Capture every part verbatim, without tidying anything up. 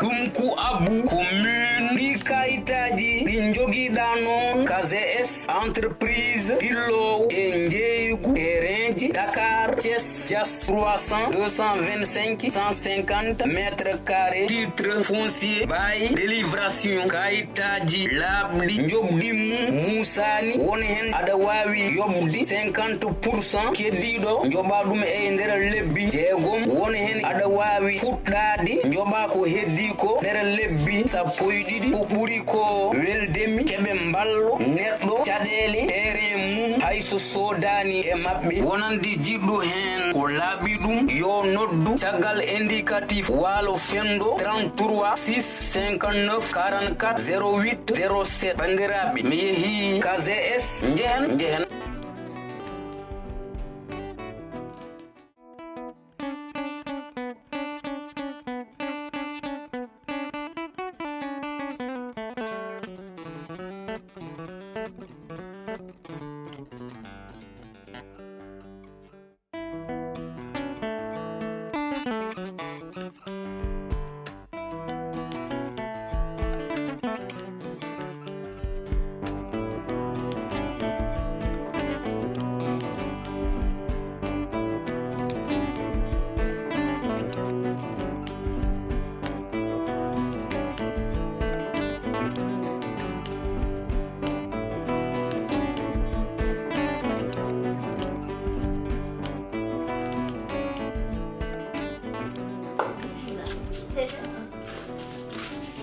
Ɗum ko Abu, ko min. Ɗi kayitaaji ɗi njogiɗaa noon, K Z S, entreprise ɗilloowo e njeeygu terrainji Dakar, Thiès, Diass, trois cents, deux cent vingt-cinq, cent cinquante mètres carrés, titre foncier, bail, délibération, kayitaaji laaɓɗi, njoɓdi mum muusaani, won heen aɗa waawi yoɓde cinquante pour cent, keddiiɗo njoɓa ɗum e nder lebbi jeegom, won heen aɗa waawi fuɗɗaade njoɓa ko heddii ko nder lebbi sappo e ɗiɗi. Ko ɓuri ko weldemi, keɓe mballo neɗɗo caɗeele terrain mum, hay so soodaani e maɓɓe. Wonande jiɗɗo heen ko laaɓi ɗum, yo noddu caggal indicatif Waalo Fenndo, trente-trois six cinquante-neuf quarante-quatre zéro huit zéro sept. Banndiraaɓe, mi yehii K Z S, njehen, njehen.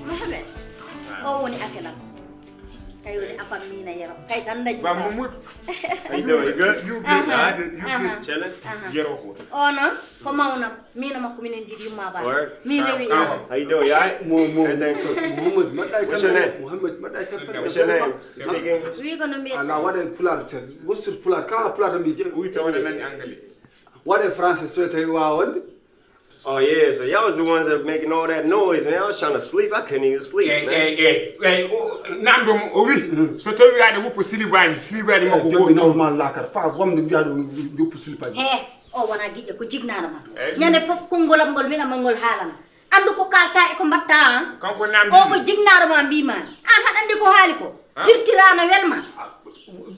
Mohamed, o woni akelam. Kay woni afam mina yero. Kay tan dañi. Ba Mamadou. How you doing? You good? You good? Aha. I good. You good? Aha. Chilling? Aha. Yero ko. O noon ko mawnam. Mina makko minen jiɗi yumma ba. Word. Min rewi. How you doing? You all right? Mo mo Everything? Mohamed madai. What's your name? Mohamed madai. What's your name? Speak English. Wi ko no mbiya. Ala wade pular tan. Wostur pular kala pular tan mbiya. Wi to wala nani anglais. Wade français so tawi wawa wonde. Oh yeah, so y'all was the ones that making all that noise, man. I was trying to sleep. I couldn't even sleep, man. Eyi, eyi, eyi, eyi, o, namdo mo, o wi, so tawi aɗa woppa silibaji, silibaji makko. Jommi woppa. Normal lakar, fa wamde mbiyaɗo woppa silibaji. He, o wona giɗɗo, ko jignaɗo ma. Eyi. Ñande fof konngol am ngol, min am ngol haalana. Anndu ko kalta e ko mbatta, an. Kanko namdi. O ko jignaɗo ma mbimami. An haɗa anndi ko haali ko. Tirtirano welma.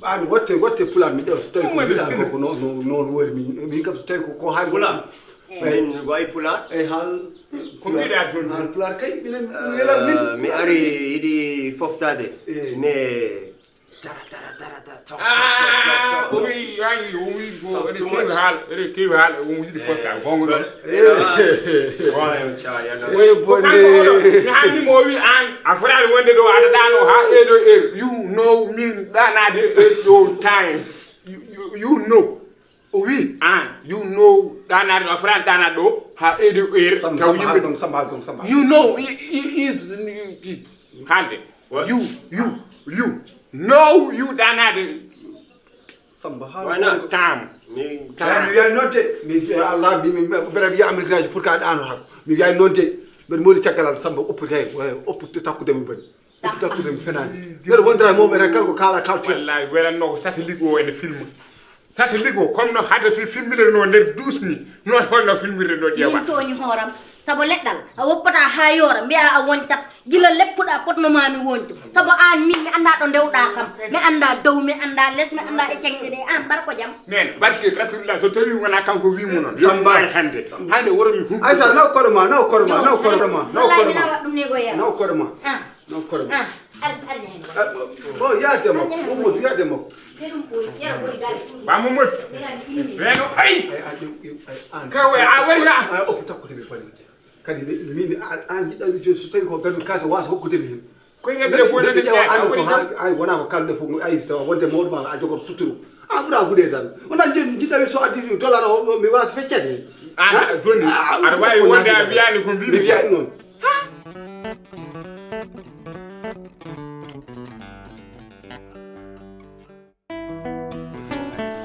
An watte, watte pular mi ƴeewa so tawi ko mbiɗa ko, ko noon, noon, noon wori min, min kam so tawi ko, ko haali ko. Pular. Eyi. Min wayi pular. Eyi, haal. Ko mbiɗa toon. Haal pular kay, minen, mi welat min. Ah, mi ari yiɗi foftaade. Eyi. Mais tara, tara, tara, tara, tok, tok, tok, tok, tok, tok. Ah, o wi, yaani, o wi ko ene keewi haala, ene keewi haala, o wi yiɗi foftaade. Gonga ɗon. Eyi. Why am I trying? Eyi, ko bonde. Kanko oɗo, mi haalni mo, o wi an, a fotaani wonde ɗo, aɗa ɗaano haa heure ɗo heure. You know min ɗaanaade heure ɗo time. You, you, you know. O wi an, you know, ɗaanaade ɗo, a fotaani ɗaanaade ɗo haa heure ɗo heure. Samba, taw Samba, yimɓe haal ɗum, Samba, haal ɗum, Samba. You know, i, i, is, i, i, haalde. What? You, you, you. No, you ɗaanaade. Samba, haal. Why not? Tam. Mi, tam. Mi wiya noon de, mi wiya Allah, mi, mi, mi, mbeɗa wiya Ameriknaajo pour que a ɗaano hak. Mi wiya noon de, mbeɗa mooli caggal am, Samba, oppu tawi, oppu takkude mi boni. Oppu takkude mi fenaani. Mbeɗa wondira e mawɓe tan, kala ko kaala, kalti. Wallahi, welanno ko satellite o ene filma. Satellite o, comme no hade fi filmire no nder duus ni, noon holno filmirde ɗo ƴeewa. Min tooñi hooram. Sabu leɗɗal, a woppataa haa yoora, mbiyaa a woñtat. Gila leppuɗaa potnomaa mi woñtu. Sabu aan min, mi anndaa ɗo ndewɗaa kam. Mi anndaa dow, mi anndaa les, mi anndaa e ceŋɗe ɗe. Aan mbar ko jam. Neen, barke Rasulullah, so tawii wonaa kanko wii mo noon, yo mi maay hannde. Hannde woro mi huɓɓi. Aysata, naw koɗo ma, naw koɗo ma, naw koɗo ma, naw koɗo ma. Naw koɗo ma. Ah. Naw koɗo ma. Ah, ar, ar heen. Ah, bon, yaade makko. Mamadou, yaade makko. Ba Mamadou. Reeno, ay. Ay, ay, ay, ay, an. Kawe, a wari na. Ay, oppu takkude mi boni. Kadi mi, mi, mi, an, an jiɗɗa mi joni so tawi ko gadu kasa wasa hokkude mi hen. Koy ne ɓe fof ne ɓe ƴeewa an ko ha, ay, wona ko kalde fof, ay, so wonde mawɗo ma a jogoto suturu. A ɓura huɗe tan. Wona joni jiɗɗa mi so addi dollar o, o, mi wasa feccade. An, joni, aɗa wawi wonde a wiyani ko mbimi. Mi wiyani noon.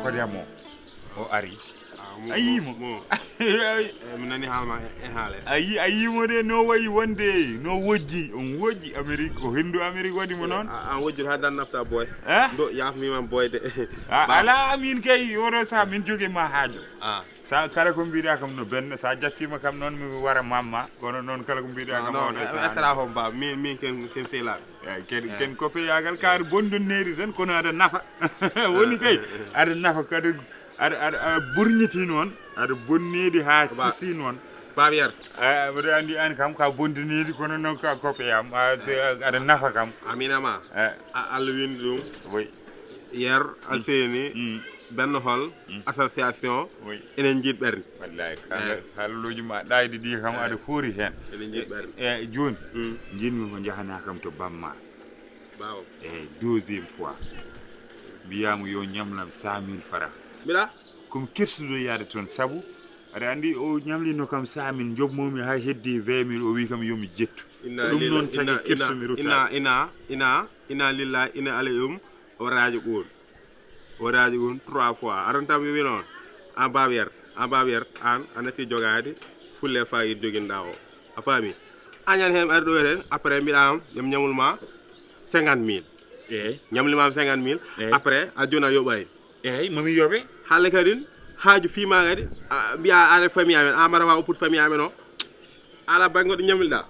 Kodi amo o ari. A yii mo? Mo. Eh, mi nani haala ma e, e haala. A yii, a yii mo de, no wayi wonde, no wojji, on wojji Amérique, ko henndu Amérique waɗi mo noon. A, a wojjir haa dan nafta boy. Eh? Ndo yaaf mi man boy de. A, ba- ala, min kay, oɗo saha, min jogi ma haajo. Ah. Sa kala ko mbiɗa kam no benna, sa jattima kam noon, mi wara mamma, kono noon kala ko mbiɗa kam. Non, oɗo saha ettata hon ba, min, min ken, ken selaɓe. Eh, ken, eh, ken koppeyagal ka aɗa bonɗo neeri tan, kono aɗa nafa. Woni kay, eh, eh, aɗa nafa kadi, aɗa, aɗa, aɗa burñiti noon, aɗa bonneedi haa sisi noon. Baaba Yar. Eh, mboɗo anndi aan kam ka bondineedi, kono noon ka koppeyam, a, aɗa nafa kam. Amina ma. Eh. A, Allah windi ɗum. Oui. Yer, mm, Alseyni, mm, Benno Hol, mm, association, oui, enen njiɗ ɓernde. Wallahi, eh, kala haalluuji ma ɗaayɗi ɗi kam, eh, aɗa foori heen. Enen njiɗ ɓernde. E, e, jooni, mm, njiɗmi ko njahana kam to bamma. Ɓaawo. E, deuxième fois. Mbiyaama yo ñamlam cent mille francs. Mbiɗa? Ko mi kirsuɗo yaade toon, sabu aɗa anndi o ñamlino kam cent mille, njoɓmomi haa heddi vingt mille, o wi kam yo mi jettu. Inna ɗum noon lillahi, tagi inna, kirsu mi inna, rutta. Inna, inna, inna, inna lillahi, inna alayhim, o raajo ɓuur. O raaji ɗum trois fois. Aron tam mi wino on. An Baaba Yar, an Baaba Yar, an a natti jogaade fulle fayida joginɗa o. A faami? A ñan heen ari ɗo eten, après mbiɗa am, ñam ñamul ma cinquante mille. Eey. Ñamli ma cinquante mille, eey, après a jona yoɓay. Eey, mami yoɓe. Halle kadin, haaju fima kadi, a, mbiya are famille amen, a mara wa upput famille amen o. Ala bannge ɗo ñamilɗa.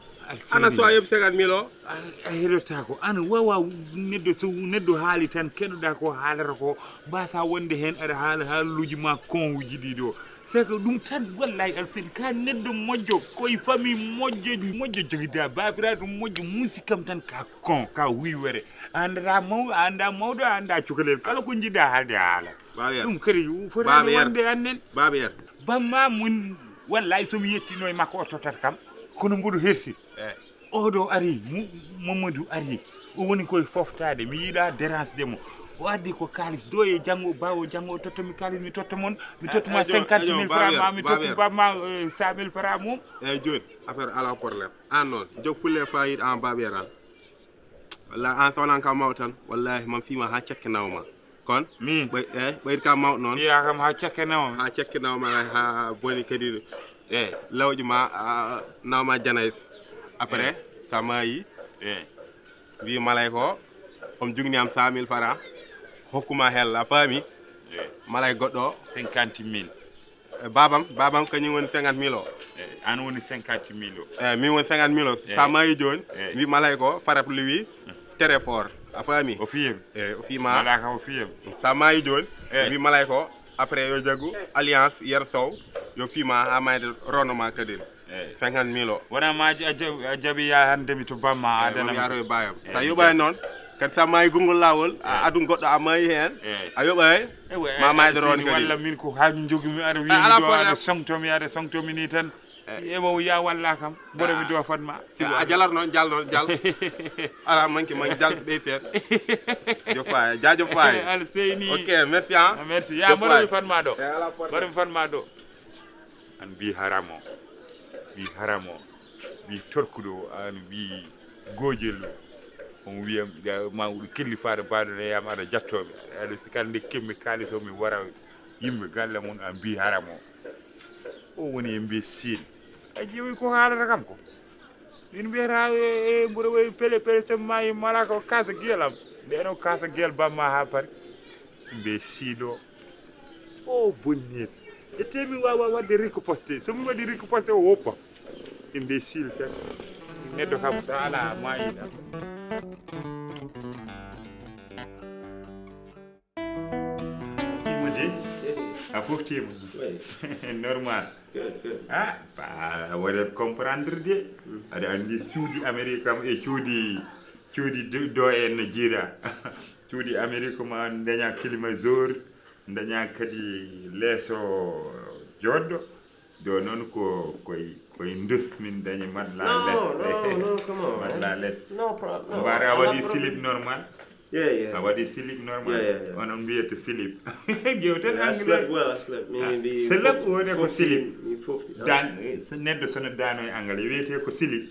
Ana so a yoɓi cinquante mille o. A, a heɗotaako. Ana wawa neɗɗo, so neɗɗo haali tan, keɗoɗa ko haalata ko, mbasa wonde heen aɗa haala haaluuji ma konwuji ɗi ɗo. C'est que ɗum tan, wallahi Alseydi, ka neɗɗo moƴƴo, koye famille moƴƴo, moƴƴo jogida, baabiraaɗo moƴƴo, muusi kam tan ka kon, ka huywere. A anndaa maw-, a anndaa mawɗo, a anndaa cukalel. Kala ko njiɗɗa haalde a haala. Baaba Yar. Ɗum kadi foti wonde annen. Baaba Yar. Bamma mun, wallahi so mi yettino e makko o tottat kam, kono mboɗo hersi. Eh. Oɗo ari, Mu-, Mamadou ari, o woni koye foftaade, mi yiɗa dérange de mo. O addi ko kaalis, do e janngo, bawo janngo o totta mi kaalis, mi totta mon, mi totta ma cinquante mille francs ma, mi totta bamma, eh, cent mille francs mum. Eyyi, jooni, affaire ala problème. An noon, jog fulle fayida an Baaba Yar an. Wallahi, an sownan kam mawɗo tan, wallahi, man fiima haa cekke nawa ma. Kon? Min? Ɓay-, eh, ɓayri kam mawɗo noon. Fiya kam haa cekke nawa ma. Haa cekke nawa ma, haa boni kadi. Eh. Lawƴi ma, a, nawa ma janayis. Après, eh, sa maayi. Eh. Wi malayka o, on jugni am cent mille francs. Hokku ma hella, a faami? Eh. Malayka goɗɗo o. Cinquante mille. Eh, babam, babam kañum woni cinquante mille o. Eh, an woni cinquante mille o. Eh, min woni cinquante mille o. Eh. Sa maayi jooni, eh, wi malayka o, farap liwi, mm, très fort. A faami? O fiyam. Eh, o fima. Malayka o fiyam. Sa maayi jooni, eh, wi malayka o, après yo jaggu alliance Yero Sow, yo fima ha mayde rono ma kadin. Eh. Cinquante mille o. Wona ma a ja-, a jaɓi ya hande mi to bamma, eh, adana mi. Yato e bayam. Eh, sa yoɓani noon, kadi sa maayi gongol lawol, a, eh, adun goɗɗo a maayi heen, eh, a yoɓay, eh, ma mayde roon kadi. Walla min ko haaju jogimi, aɗa wiya mi ɗo, aɗa songto mi, aɗa songto mi ni tan. Eh. Ewa o ya walla kam, mboɗo mi do fat ma. A jalar noon, jal noon, jal. Ala manki man, jal ɓey seeɗa. Jo faye, jajo faye. Alseyni. Ok, merci, hein. Merci. Ya, mboɗo mi fat ma ɗo. Eh, ala problème. Mboɗo mi fat ma ɗo. An mbi haramo, mbi haramo, mbi torkuɗo, an mbi gojel. On wiyam, ya, ma wuɗu kelli faade baɗo ne yam aɗa jattoɓe. Aɗa sikal nde kemmi kaalis o mi wara yimɓe galle mum, an mbi haramo. O woni e mbi siin. A ƴeewi ko haalata kam ko. Min mbiyata e, e mboɗo wayi pele pele, semma e mala ko kasa giyal am. Nde no kasa giyal bamma ha pari. Mbe siido. O bonni en. E te mi wawa wadde rico poste. So mi waɗi rico poste o woppa. Imbécile tan. Neɗɗo kam so ala maayi tan. Foftima de. A foftima. Normal. Good, good. Ah, ba, a waɗat comprendre de. Mm. Aɗa anndi cuuɗi Amérique kam e cuuɗi, cuuɗi do, do en no jiiɗa. Cuuɗi Amérique ma daña climatiseur, daña kadi leeso joɗɗo. Do noon ko, koy, koy dus min dañi matelas. No, les. No, no, come on, man. Matelas les. No problem. No, mbara a waɗi slip normal. Yeah, yeah. A waɗi slip normal. Yeah, yeah, yeah. Onon mbiyata slip. Jewten anglais. Yeah, I slept well, I slept maybe. Ah, slip woni ko slip. Fofti, fofti. Dan, eh, so neɗɗo sono dano e anglais, wiyete ko slip.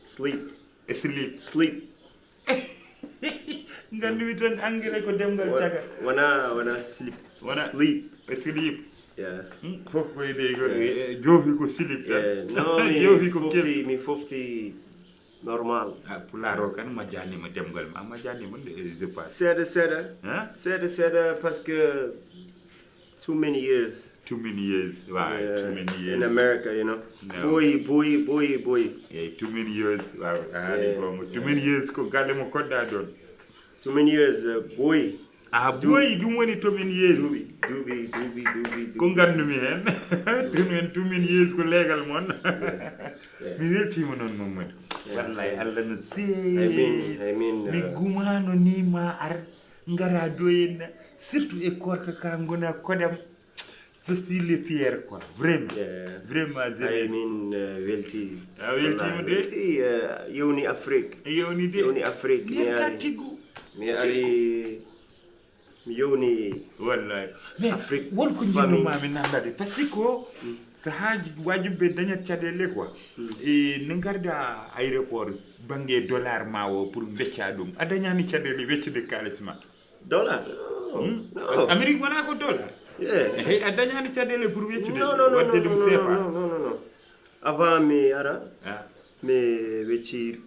Sleep. E sleep. Sleep. Nganndumi tan anglais ko demngal caga. Wona, wona sleep. Wona sleep. E sleep. Fof ko ene ko, eh, joofi ko silip tan. Eh, non, mi Joofi ko kel- fofti, mi fofti normal. Ah, pulaar o kan majjanima demgal ma, majjanima nde, eh, je passe. Seeɗa, seeɗa. Hein? Seeɗa, seeɗa, parce que too many years. Too many years. Waaw, yeah, too many years. In America, you know. No. Boy, boy, boy, boy. Eh, too many years. Waaw, ah, yeah, too many years ko galle mo koɗɗa ɗon. Too many years, uh, boy. Ah, boy, ɗum woni too many years. Duuɓi, duuɓi, duuɓi, duuɓi, duuɓi. Ko nganndu-mi heen. Too many, too many years ko leegal mon. Yeah. Yeah. Mi weltiima noon, Mamadou. Yeah. Wallay, Allah no seeri. I mean, I mean, mi uh, gumaano ni ma ar, ngara do en, surtout e koorka ka ngona koɗam. Je suis le fier, quoi. Vraiment. Yeah. Vraiment, je I mean, uh, welti. A weltiima de. Welti, uh, yewni Afrique. Yewni de. Yewni Afrique. Mi ari. Mi ari. Mi yewni. Wallahi. Mais Afrique won ko jinnoma mi nanda de, parce que ko sahaji wajibi ɓe dañat caɗele quoi. E ne garda aéroport bangge dollar ma o pour becca ɗum. A dañani caɗele weccude kalis ma. Dollar? No. Hmm? No. Amérique wona ko dollar? Yeah. Hey, a dañani caɗele pour weccude. No, no, no, wadde no, ɗum no, sefa. No, no, no, no. Avant mi ara, ah, mi wecci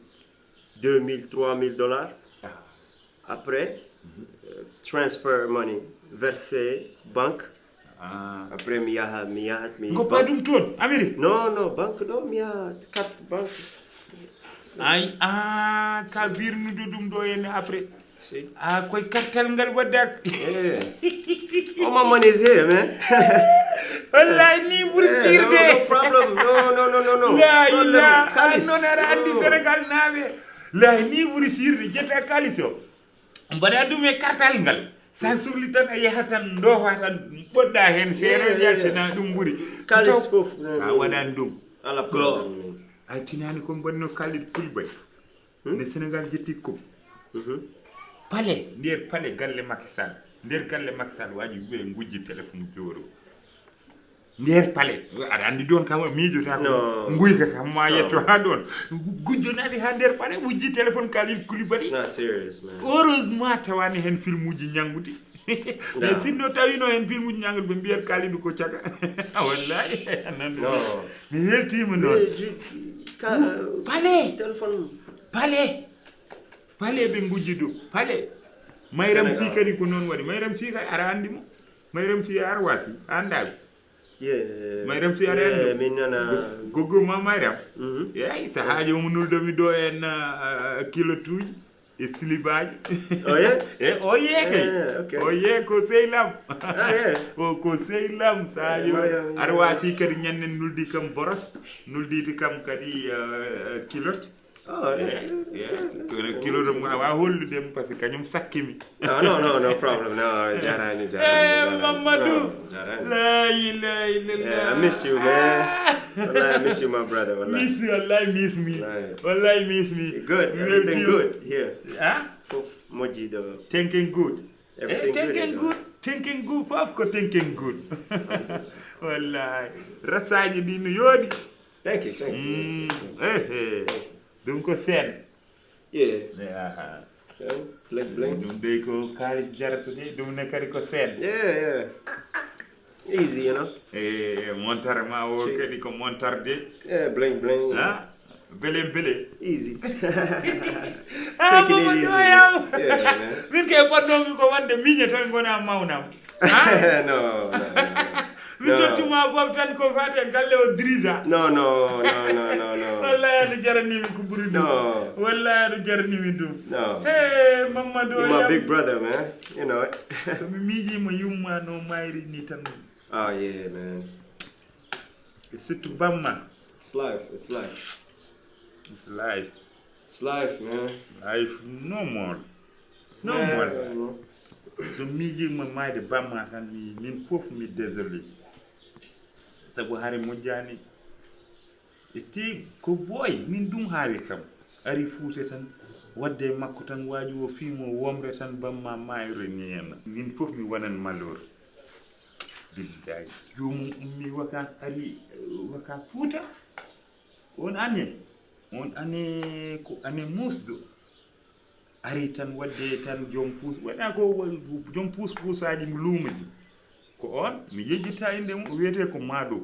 deux mille, trois mille dollars. Ah. Après, euh, transfer money, verser banque. Ah. Après, mi yaha, mi yahat, mi goppa ɗum toon, Amérique? Non, non, banque ɗo, mi yaha carte banque. Ay, ah, ka virnude ɗum ɗo en après. Si. Ah, koy kartal ngal wadda. Eh. All my money is here, man. Wallahi, ni ɓuri sirde. Eh, no, no problem. No, no, no, no, no. La ilaha, kalis. Ah, noon aɗa anndi Sénégal naaɓe. Lahi ni ɓuri sirde, jetta kalis o. Mbaɗa ɗum e kartal ngal. Sa sohli tan a yaha tan ndofa tan ɓoɗɗa heen seeɗa, yeah, yeah, yaltina ɗum ɓuri. Kalis fof, a waɗani ɗum. Ala problème. A tinani ko mbanno Kalidou Koulibaly. Hmm? Nde Sénégal jetti coupe. Mhm. Palais, nder palais galle Macky Sall. Nder galle Macky Sall waji wiye gujji téléphone joro. Nder palais. Aɗa anndi ɗon kam miijota ko. No. Nguyka kam ma yetto ha ɗon. Gujjo naati ha nder palais, wujji téléphone Kalidou Koulibaly. It's not serious, man. Heureusement tawani hen filmuji ñanguɗi. No. Mais sinno tawino hen filmuji ñanguɗi ɓe mbiyat Kalidou ko caga. Wallahi. Nandu. No. Mi weltima noon. Eh, ju-, ka-, palais. Téléphone. Palais. Palais ɓe gujji ɗum. Palais. Mayram Sy kadi ko noon waɗi. Mayram Sy kadi aɗa anndi mo. Mayram Sy a Arwasi. A anndaa mo. Yeah. Mayram Sy aɗa anndi mo. Min nana. Go-, goggo ma Mayram. Mhm. Eyi, sahaaji omo nuldomi ɗo en, ah, ah, kilotuuji e silibaaji. Oh, yeah? E, o yee kay. Yeah, okay. O yee ko sehil am. Ah, yeah. O ko sehil am, sahaaji o. Mayram. Arwasi kadi ñannen nuldi kam boros, nulditi kam kadi, ah, ah, kilot. Oh, that's good, that's good, that's good. Kono kilo ɗum a wawa hollude mo parce que kañum sakkimi. No, no, no, no problem. No, jarani, jarani, jarani. Eh, Mamadou. No, jarani. La ilaha illallah. Yeah, I miss you, man. Ah. Wallahi, I miss you, my brother, wallahi. Miss you, wallahi, miss me. Wallahi. Wallahi, miss me. Good, everything good here. Huh? Fof moƴƴi ɗo. Thinking good. Everything good. Eh, thinking good. Thinking good. Fof ko thinking good. Wallahi. Rasaji ɗi no yooɗi. Thank you, thank you. Mm, eh, eh. Thank you. Ɗum ko seen. Yeah. Eh, aha. So, bling, bling. Ɗum dey ko kaalis jarata de, ɗum ne kadi ko seen. Yeah, yeah. Easy, you know. Eh, montar ma o kadi ko montar de. Yeah, bling, bling. Ha? Bele, bele. Easy. Ah, take it easy, man. Yeah, man. Min kay ɓannoomi ko wonde miñe tan ngona mawnam. Ah? No, no, no, no. Mi tottuma bob tan ko fate galle o dirisa. No, no, no, no, no, no. Wallahi aɗa jarani mi ko ɓuri ɗum. No. Wallahi aɗa jarani mi ɗum. No. Hey, Mamadou. You're my big brother, man. You know. So mi miijima yumma no mayri ni tan. Oh, yeah, man. E surtout bamma. It's life, it's life. It's life. It's life, man. Life no more. No more. So miijima mayde bamma tan mi, min fof mi désolé. Sabu hare moƴƴani. E tigi ko boy, min ɗum haawi kam. Ari Fuuta tan, wadde e makko tan, waaju o fii mo womre tan, bamma maayre ni en. Min fof mi wonan malor. Billahi. Joomum ummi vacances ari, eh, vacances Fuuta. On année, on année ko année muusɗo. Ari tan wadde tan joom puus, waɗa ko wa-, joom puus puusaaji mo luumoji. Ko on mi yejjitta innde mum, o wiyetee ko Maado.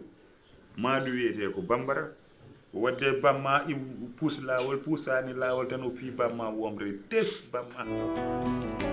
Maado wiyetee ko Bambara. O wadde bamma i puus laawol, puusaani laawol tan, o fii bamma womre tes bamma.